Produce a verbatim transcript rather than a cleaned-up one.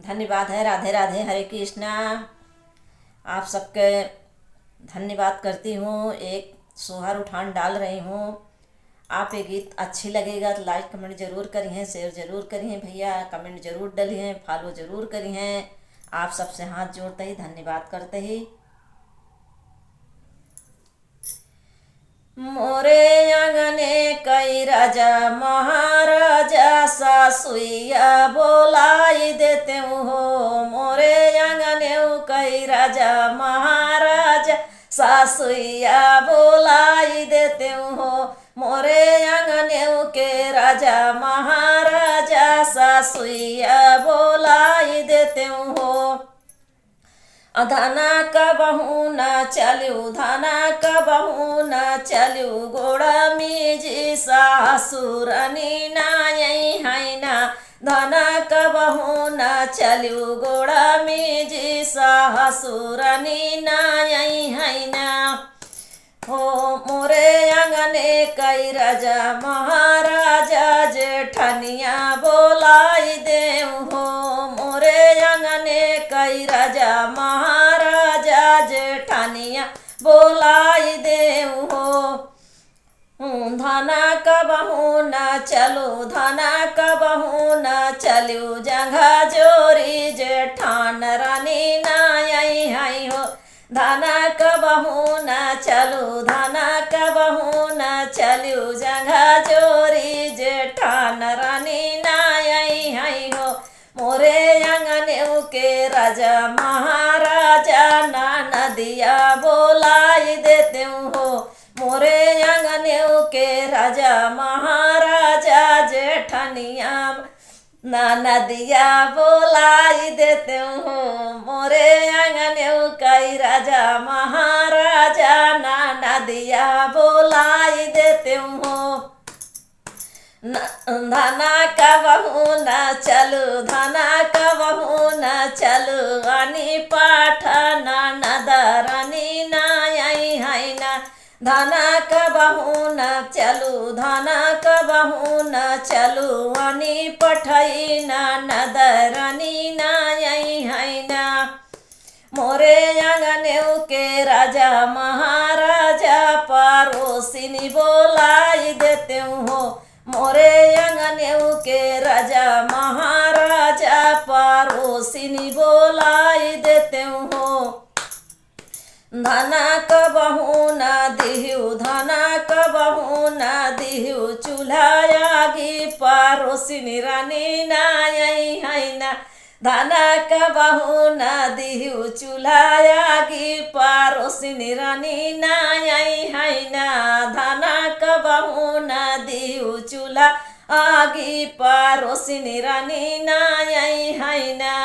धन्यवाद है। राधे राधे, हरे कृष्णा। आप सबके धन्यवाद करती हूँ। एक सोहर उठान डाल रही हूँ। आप ये गीत अच्छी लगेगा तो like comment जरूर करिहें, share जरूर करिहें भैया, comment जरूर डलिहें, follow जरूर करिहें। आप सबसे हाथ जोड़ते ही धन्यवाद करते ही। मोरे आंगने कई राजा महाराजा, सासुइया बोलाई देते हो। मोरे आंगने कई राजा महाराजा, सासुइया बोलाई देते हो। मोरे आंगने के राजा महाराजा, सासुइया बोलाई देते हो। धना कबहू न चल्यू, धना कबहू न चल्यू, गोड़ा में जी सासुरनी ना आई है ना। धना कबहू न चल्यू, गोड़ा में जी सासुरनी ना आई है ना। हो मोरे आंगने कई राजा महाराजा, जेठनिया बोलाई देव हो। मोरे आंगने कई राजा महाराजा, जेठनिया बोलाई देव हो। धना कबहू न चल्यू, धना कबहू न चल्यू, जंघा जोरी जेठान रानी ना आई है हो। धना कबहू न चल्यू, धना कबहू न चल्यू, जंघा जोरी जेठान रानी ना आई है हो। मोरे आंगने के राजा महाराजा, ना नदिया बोलाई देते हो। मोरे आंगने के राजा महाराजा, जेठनिया ना नदिया बोलाई देते हो। मोरे आंगने कई राजा महाराजा, ना नदिया बोलाई देते हो। धना कबहू न चल्यू, धना कबहू न चल्यू, आनी पाठा ना नदरनी ना आई है ना। धना कबहू न चल्यू, धना कबहू न चल्यू, आनी पठई ना नदरनी ना आई है ना। मोरे आंगने के राजा महाराजा, परोसिनी बोलाई देते हो। मोरे आंगने के राजा महाराजा, परोसिनी बोलाई देते हो। धना कबहू न दिहू, धना कबहू न दिहू, चूल्हा आगी परोसिनी रानी ना आई है ना। धना कबहू न दिहू, चूल्हा आगी परोसिनी रानी ना आई है ना। धना कबहू न दिहू, चूल्हा आगी परोसिनी रानी ना आई है ना।